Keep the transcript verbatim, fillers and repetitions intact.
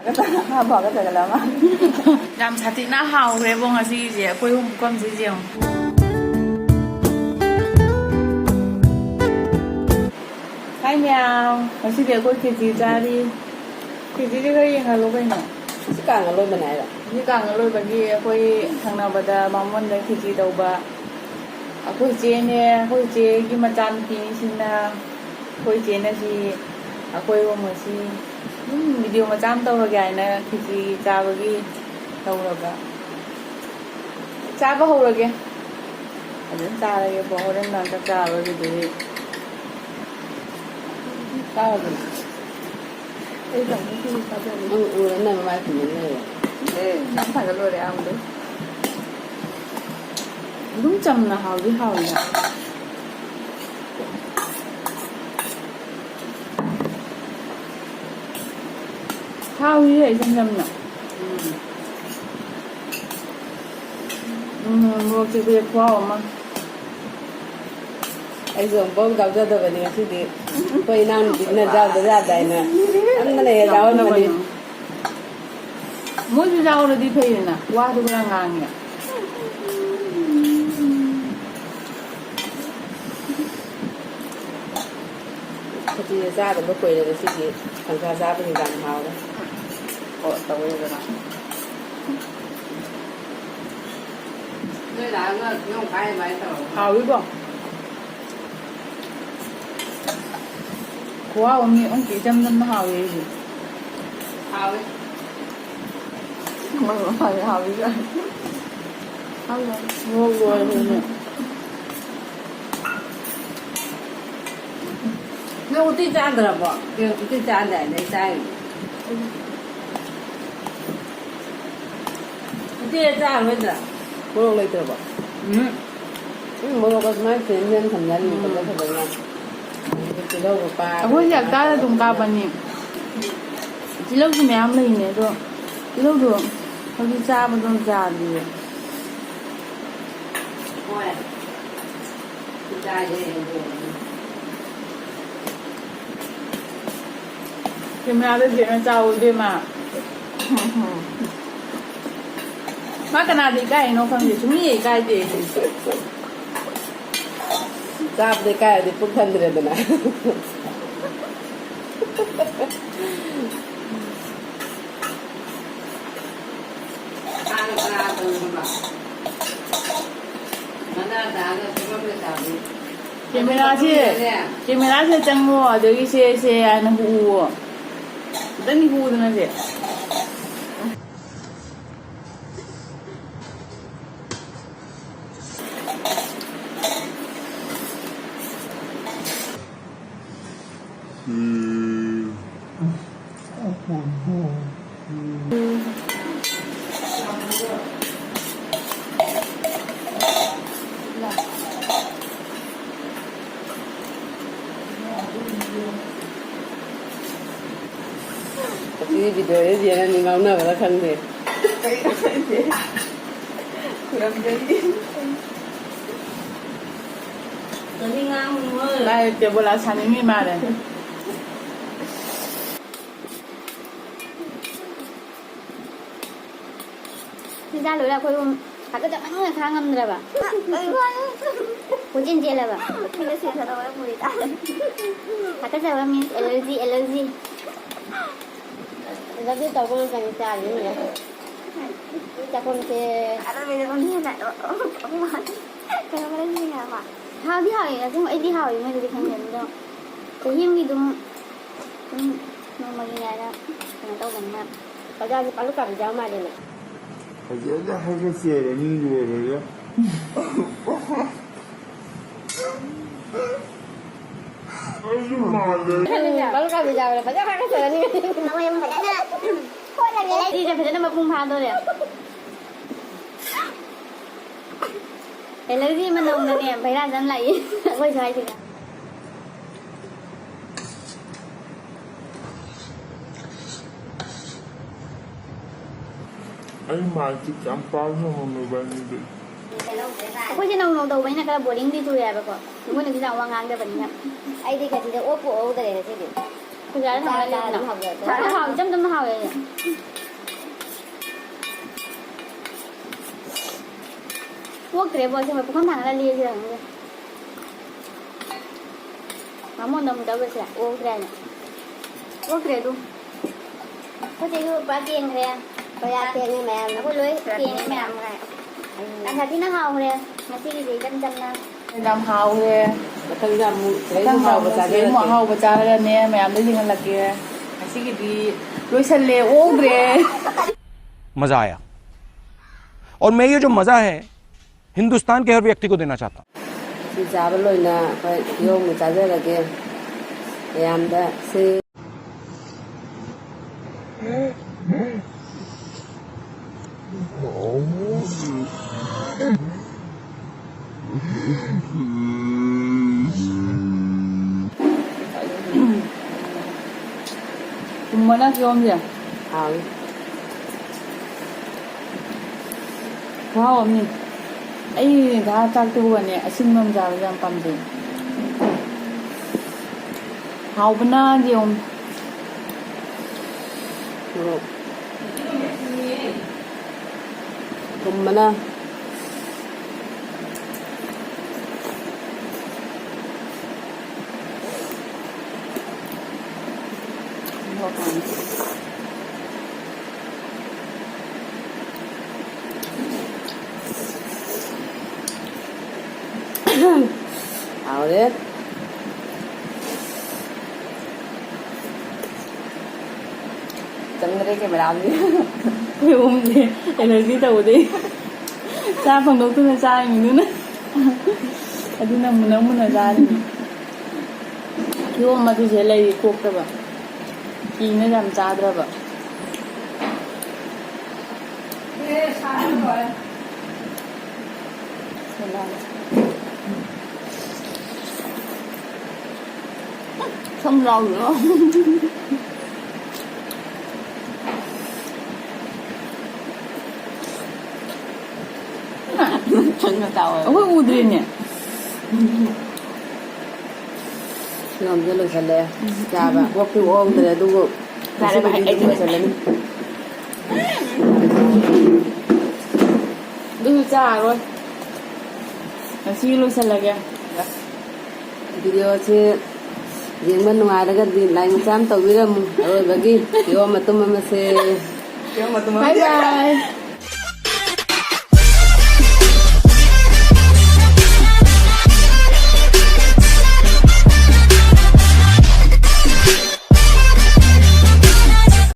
ꯍꯥꯞꯄꯒ ꯊꯥꯒꯠꯂꯛꯑꯃ꯫ ꯌꯥꯝ ꯁꯥꯊꯤꯅ ꯍꯥꯎꯈ꯭ꯔꯦꯕꯣ ꯉꯁꯤꯒꯤꯁꯦ, ꯑꯩꯈꯣꯏ ꯑꯍꯨꯝ ꯄꯨꯈꯝꯁꯤꯁꯦ ꯌꯦꯡꯉꯣ꯫ ꯍꯥꯏ ꯃꯌꯥꯝ, ꯉꯁꯤꯗꯤ ꯑꯩꯈꯣꯏ ꯈꯦꯆꯤ ꯆꯥꯔꯤ꯫ ꯈꯦꯆꯤꯁꯦ ꯈꯔ ꯌꯦꯡꯍꯜꯂꯣ ꯀꯩꯅꯣ꯫ ꯁꯤ ꯀꯥꯡ ꯑꯂꯣꯏꯕꯅꯦ ꯍꯥꯏꯔꯣ? ꯁꯤ ꯀꯥꯡ ꯑꯂꯣꯏꯕꯒꯤ ꯑꯩꯈꯣꯏ ꯊꯪꯅꯕꯗ ꯕꯥꯃꯣꯟꯗ ꯈꯦꯆꯤ ꯇꯧꯕ꯫ ꯑꯩꯈꯣꯏ ꯆꯦꯅꯦ, ꯑꯩꯈꯣꯏ ꯆꯦꯒꯤ ꯃꯆꯥꯅꯨꯄꯤꯅꯤꯁꯤꯅ꯫ ꯑꯩꯈꯣꯏ ꯆꯦꯅ ꯁꯤ ꯑꯩꯈꯣꯏ ꯑꯍꯨꯝ ꯉꯁꯤ ꯑꯗꯨꯝ ꯚꯤꯗꯤꯑꯣ ꯃꯆꯥ ꯑꯃ ꯇꯧꯔꯒꯦ ꯍꯥꯏꯅ ꯈꯦꯆꯤ ꯆꯥꯕꯒꯤ ꯇꯧꯔꯕ꯫ ꯆꯥꯕ ꯍꯧꯔꯒꯦ꯫ ꯐꯖꯅ ꯆꯥꯔꯒꯦꯀꯣ, ꯍꯣꯔꯦꯟ ꯅꯨꯡꯗꯥꯡ ꯆꯥꯛ ꯆꯥꯕꯒꯤꯗꯨꯗꯤ꯫ ꯆꯥꯔꯕꯅꯦ꯫ ꯑꯩ ꯇꯧꯕ ꯈꯦꯆꯤ ꯆꯥꯖꯔꯦ꯫ ꯅꯪ ꯎꯔ ꯅꯪ ꯃꯥꯏ ꯈꯨꯝꯖꯤꯟ ꯂꯩꯔꯦ꯫ ꯑꯦ, ꯅꯪ ꯊꯥꯒꯠ ꯂꯣꯏꯔꯦ ꯑꯍꯥꯟꯕꯗꯩ꯫ ꯑꯗꯨꯝ ꯆꯝꯅ ꯍꯥꯎꯗꯤ ꯍꯥꯎꯋꯤꯗ꯫ ꯍꯥꯎꯏꯍꯦ, ꯏꯆꯝ ꯆꯝꯅ꯫ ꯎꯝ꯫ ꯎꯝ, ꯃꯣꯔꯣꯛ ꯆꯦꯄꯦ ꯈꯨꯍꯥꯎ ꯑꯃ꯫ ꯑꯩꯁꯨ ꯑꯃꯨꯛꯐꯥꯎ ꯌꯥꯎꯖꯗꯕꯅꯤ ꯉꯁꯤꯗꯤ꯫ ꯑꯩꯈꯣꯏ ꯏꯅꯥꯎꯅꯨꯄꯤꯗꯨꯅ ꯌꯥꯎꯗ ꯌꯥꯗꯥ ꯍꯥꯏꯅ ꯅꯝꯗꯅ ꯍꯦꯛ ꯌꯥꯎꯍꯟꯕꯅꯤ꯫ ꯃꯣꯏꯁꯨ ꯌꯥꯎꯔꯗꯤ ꯐꯩꯗꯅ, ꯋꯥꯗꯨ ꯈꯔ ꯉꯥꯡꯉꯦ꯫ ꯈꯦꯆꯤꯁꯦ ꯆꯥꯗꯕ ꯀꯨꯏꯔꯦ, ꯉꯁꯤꯗꯤ ꯁꯟꯁꯥ ꯆꯥꯕꯒꯤ ꯌꯥꯝ ꯍꯥꯎꯔꯦ꯫ ꯑꯣ, ꯇꯧꯋꯦꯗꯅ꯫ ꯅꯣꯏ ꯂꯥꯛꯑꯒ ꯅꯣꯡ ꯀꯥꯏ ꯑꯗꯨꯃꯥꯏꯅ ꯇꯧꯔꯒ꯫ ꯍꯥꯎꯋꯤꯀꯣ? ꯈꯨꯍꯥꯎ ꯑꯃꯅꯤ, ꯑꯃꯨꯛꯀꯤ ꯏꯆꯝ ꯆꯝꯅ ꯍꯥꯎꯋꯦ ꯑꯩꯗꯤ꯫ ꯍꯥꯎꯋꯦ꯫ ꯃꯔꯣꯛ ꯍꯥꯎꯋꯦ, ꯍꯥꯎꯋꯦ꯫ ꯍꯥꯎꯋꯦ꯫ ꯃꯣꯔꯣꯛ ꯂꯣꯏꯔꯦ꯫ ꯅꯪ ꯎꯇꯤ ꯆꯥꯗ꯭ꯔꯕꯣ? ꯀꯩꯅꯣ, ꯎꯇꯤ ꯆꯥꯗꯥꯏꯅꯦ? ꯑꯩ ꯆꯥꯏꯅꯦ꯫ ꯎꯇꯤ ꯆꯥꯔꯔꯣꯏꯗ꯭ꯔꯥ? ꯃꯣꯔꯣꯛ ꯂꯩꯇ꯭ꯔꯕꯣ? ꯎꯝ꯫ ꯎꯝ, ꯃꯣꯔꯣꯛ ꯑꯗꯨꯃꯥꯏꯅ ꯐꯦꯟ ꯐꯦꯟ ꯊꯝꯖꯜꯂꯤ, ꯎꯝ꯫ ꯐꯖ ꯐꯖꯅ꯫ ꯑꯗꯒꯤ ꯇꯤꯜꯍꯧꯒ ꯄꯥꯏꯔꯒ ꯑꯩꯈꯣꯏꯁꯦ ꯍꯞꯇꯥꯗ ꯑꯗꯨꯝ ꯀꯥꯞꯄꯅꯤ꯫ ꯇꯤꯜꯍꯧꯁꯨ ꯃꯌꯥꯝ ꯂꯩꯅꯦ, ꯑꯗꯣ ꯇꯤꯜꯍꯧꯗꯣ ꯍꯧꯖꯤꯛ ꯆꯥꯕꯗꯣ ꯌꯥꯗꯤꯌꯦ꯫ ꯍꯣꯏ꯫ ꯆꯥꯏꯌꯦ꯫ ꯀꯦꯃꯦꯔꯥꯗ ꯌꯦꯡꯉ ꯆꯥꯎ ꯏꯕꯦꯝꯃ꯫ ꯃꯥ ꯀꯅꯥꯗ ꯏꯀꯥꯏꯅꯣ ꯈꯪꯗꯦ, ꯁꯨꯡꯏ ꯏꯀꯥꯏꯗꯦ꯫ ꯆꯥꯕꯗ ꯏꯀꯥꯏꯔꯗꯤ ꯄꯨꯛ ꯊꯟꯗ꯭ꯔꯦꯗꯅ꯫ ꯀꯦꯃꯦꯔꯥꯁꯦ, ꯀꯦꯃꯦꯔꯥꯁꯦ ꯆꯪꯉꯣ, ꯑꯗꯒꯤ ꯁꯦ, ꯁꯦ ꯍꯥꯏꯅ ꯍꯨꯑꯣ꯫ ꯑꯝꯇꯪꯗꯤ ꯍꯨꯗꯅ ꯁꯦ꯫ ꯑꯁꯤꯒꯤ ꯚꯤꯗꯤꯑꯣꯁꯦ ꯌꯦꯡꯉ ꯃꯤ ꯉꯥꯎꯅꯕ꯭ꯔꯥ ꯈꯪꯗꯦ꯫ ꯈꯨꯔꯝꯖꯔꯤ꯫ ꯀꯔꯤ ꯉꯥꯡꯉꯤꯅꯣ? ꯂꯥꯏ ꯇꯦꯕꯣꯂꯥ ꯁꯥꯅꯤꯡꯉꯤ ꯃꯥꯜꯂꯦ꯫ ꯆꯤꯟꯖꯥꯛ ꯂꯣꯏꯔ ꯑꯩꯈꯣꯏ ꯑꯍꯨꯝ ꯍꯥꯀꯠꯆꯃꯟꯗꯅ ꯈꯥꯡ ꯉꯝꯗ꯭ꯔꯕ꯫ ꯀꯣꯏꯆꯦꯟ ꯆꯦꯜꯂꯕ꯫ ꯍꯥꯀꯠꯆꯕ means allergy, allergy꯫ ꯑꯗꯨ ꯇꯧꯕ ꯉꯥꯛꯇꯅꯤ ꯆꯥꯔꯤꯁꯤꯡꯁꯦ꯫ ꯆꯥꯛꯈꯨꯝꯁꯦ꯫ ꯀꯩꯅꯣ ꯃꯔꯝ ꯌꯦꯡꯉꯦ ꯍꯥꯏꯕ꯫ ꯍꯥꯎꯗꯤ ꯍꯥꯎꯋꯦ, ꯑꯁꯦꯡꯕ ꯑꯩꯗꯤ ꯍꯥꯎꯋꯦ, ꯃꯣꯏꯗꯗꯤ ꯈꯪꯗꯦ꯫ ꯑꯗꯣ ꯆꯍꯤ ꯑꯃꯒꯤ ꯑꯗꯨꯝ ꯁꯨꯝ ꯅꯣꯡꯃꯒꯤ ꯉꯥꯏꯅ ꯀꯩꯅꯣ ꯇꯧꯕꯅꯤꯅ꯫ ꯄꯩꯁꯥꯁꯦ ꯄꯥꯡꯒꯜ ꯀꯥꯕꯤꯖꯥ ꯃꯥꯜꯂꯦꯅꯦ꯫ ꯐꯖꯅ ꯍꯥꯏꯒꯠꯆꯔꯅꯤ ꯂꯣꯏꯔꯒ꯫ ꯑꯩꯁꯨ ꯃꯥꯜꯂꯦ꯫ ꯄꯥꯡꯒꯜ ꯀꯥꯕꯤꯖꯥꯕꯅ ꯐꯖꯅ ꯍꯥꯏꯒꯠꯆꯔꯅꯤ꯫ ꯃꯣꯏ ꯑꯃ ꯐꯖꯅ ꯍꯣꯠꯂꯒꯦ꯫ ꯑꯩꯗꯤ ꯐꯖꯅ ꯃꯄꯨꯡ ꯐꯥꯗꯣꯔꯦ꯫ Allergy ꯃꯅꯝꯅꯅꯦ ꯚꯩꯔꯥ ꯆꯠ ꯂꯥꯛꯏ ꯑꯩꯈꯣꯏ ꯁ꯭ꯋꯥꯏꯁꯤꯗ꯫ ꯑꯩ ꯃꯥꯏꯁꯦ ꯀꯌꯥꯝ ꯄꯥꯛꯅ ꯃꯃꯤꯕꯅꯤꯗꯤ꯫ ꯑꯩꯈꯣꯏꯁꯦ ꯅꯧ ꯅꯧ ꯇꯧꯕꯅꯤꯅ ꯈꯔ boring ꯗꯤ ꯆꯨꯏ ꯍꯥꯏꯕꯀꯣ꯫ ꯃꯣꯏꯅꯗꯤ ꯌꯥꯝ ꯋꯥ ꯉꯥꯡꯗꯕꯅꯤꯅ꯫ ꯑꯩꯗꯤ ꯉꯁꯤꯗꯤ ꯑꯣꯛꯄꯨ ꯑꯣꯛꯍꯧꯗꯔꯦ ꯉꯁꯤꯗꯤ꯫ ꯈꯨꯖꯥꯅ ꯆꯥ ꯍꯥꯎꯋꯦ ꯆꯥ ꯑꯗꯨꯝ ꯑꯗꯨꯝ꯫ ꯍꯥꯎꯖꯔꯦ꯫ ꯍꯥꯎꯋꯦ, ꯏꯆꯝ ꯆꯝꯅ ꯍꯥꯎꯋꯦ ꯑꯩꯗꯤ꯫ ꯑꯣꯛꯇ꯭ꯔꯦꯕꯣ, ꯑꯁꯦꯡꯕ ꯄꯨꯈꯝ ꯊꯥꯡꯒꯠꯂ ꯂꯦꯁꯤꯔ ꯈꯪꯗꯦ꯫ ꯕꯥꯃꯣꯟꯗ ꯑꯃꯨꯛ ꯇꯧꯔꯁꯤꯔ? ꯑꯣꯛꯇ꯭ꯔꯦ ꯍꯥꯏꯅ꯫ ꯑꯣꯛꯇ꯭ꯔꯦ ꯑꯗꯨ꯫ ꯑꯩꯈꯣꯏ ꯆꯦꯁꯨ ꯄꯨꯔꯥ ꯀꯦꯟꯈ꯭ꯔꯦ꯫ ꯄꯨꯔꯥ ꯀꯦꯟꯈ꯭ꯔꯦ ꯃꯌꯥꯝ꯫ ꯑꯩꯈꯣꯏ ꯂꯣꯏ ꯀꯦꯟꯈ꯭ꯔꯦ ꯃꯌꯥꯝ꯫ ꯌꯥꯝ ꯁꯥꯊꯤꯅ ꯍꯥꯎꯈ꯭ꯔꯦ꯫ ꯉꯁꯤꯒꯤꯗꯤ ꯏꯆꯝ ꯆꯝꯅ꯫ ꯌꯥꯝ ꯍꯥꯎꯈ꯭ꯔꯦ꯫ ꯃꯊꯪꯗ ꯑꯃꯨꯛ ꯃꯊꯪꯗ ꯑꯃꯨꯛ ꯆꯦ ꯑꯃꯨꯛ ꯑꯍꯥꯎꯕ ꯆꯥꯔꯒꯅꯦ ꯃꯌꯥꯝꯗ ꯌꯦꯡꯍꯜꯂꯛꯀꯦ꯫ ꯉꯁꯤꯒꯤꯗꯤ ꯂꯣꯏꯁꯜꯂꯦ, ꯑꯣꯛꯇ꯭ꯔꯦ꯫ मजा आया। और मैं ये जो मजा है, हिंदुस्तान के हर व्यक्ति को देना चाहता हूँ। ꯁꯤ ꯆꯥꯕ ꯂꯣꯏꯅ ꯑꯩꯈꯣꯏ ꯀꯤꯍꯣꯝ ꯆꯥꯖꯔꯒꯦ ꯃꯌꯥꯝꯗ꯫ ꯁꯤ ꯊꯨꯝꯕꯅ ꯀꯤꯍꯣꯝꯁꯦ꯫ ꯍꯥꯎꯏ꯫ ꯈꯨꯍꯥꯎ ꯑꯃꯅꯤ꯫ ꯑꯩ ꯉꯟꯇꯥ ꯆꯥꯛ ꯇꯣꯛꯑꯒꯅꯦ ꯑꯁꯤꯟꯕ ꯑꯃ ꯆꯥꯕꯁꯦ ꯌꯥꯝ ꯄꯥꯝꯖꯩ꯫ ꯍꯥꯎꯕꯅ ꯌꯦꯡꯉꯨ꯫ ꯃꯣꯔꯣꯛ꯫ ꯊꯨꯝꯕꯅ꯫ ꯍꯥꯎꯔꯦ꯫ ꯆꯪꯗ꯭ꯔꯦ ꯀꯦꯃꯦꯔꯥꯗꯨꯗꯤ꯫ ꯑꯩꯈꯣꯏ ꯑꯍꯨꯝꯗꯤ ꯑꯦꯂꯔꯖꯤ ꯇꯧꯕꯗꯩ ꯆꯥ ꯐꯪꯗꯣꯛꯇꯅ ꯆꯥꯔꯤꯃꯤꯗꯨꯅ꯫ ꯑꯗꯨꯅ ꯃꯨꯟꯅ ꯃꯨꯟꯅ ꯆꯥꯔꯤꯅꯤ꯫ ꯀꯤꯍꯣꯝ ꯑꯗꯨꯁꯦ ꯂꯩꯔꯤ ꯀꯣꯛꯇꯕ꯫ ꯀꯤꯅ ꯌꯥꯝ ꯆꯥꯗ꯭ꯔꯕ꯫ ꯁꯝ ꯂꯥꯎꯗ꯭ꯔꯣ? ꯆꯪꯅ ꯇꯥꯎꯋꯦ꯫ ꯑꯩꯈꯣꯏ ꯎꯗ꯭ꯔꯤꯅꯦ꯫ ꯁꯤꯔꯣꯝꯁꯦ ꯂꯣꯏꯁꯜꯂꯦ꯫ ꯆꯥꯕ꯫ ꯑꯣꯛꯇꯤ ꯑꯣꯛꯑꯝꯗ꯭ꯔꯦ, ꯑꯗꯨꯕꯨ ꯌꯥꯔꯦ ꯚꯥꯏ, ꯉꯁꯤꯒꯤꯗꯤ ꯑꯩ ꯑꯗꯨꯝ ꯆꯪꯉꯦ꯫ ꯂꯣꯏꯁꯜꯂꯅꯤ꯫ ꯑꯗꯨꯁꯨ ꯆꯥꯔꯣꯏ꯫ ꯉꯁꯤ ꯂꯣꯏꯁꯤꯜꯂꯒꯦ꯫ ꯚꯤꯗꯤꯑꯣꯁꯦ ꯌꯦꯡꯕ ꯅꯨꯡꯉꯥꯏꯔꯒꯗꯤ ꯂꯥꯏꯛ ꯃꯆꯥ ꯑꯃ ꯇꯧꯕꯤꯔꯝꯃꯨ꯫ ꯑꯔꯣꯏꯕꯒꯤ ꯀꯤꯍꯣꯝ ꯃꯇꯨꯝ ꯑꯃꯁꯦ꯫ ꯕꯥꯏ ꯕꯥꯏ꯫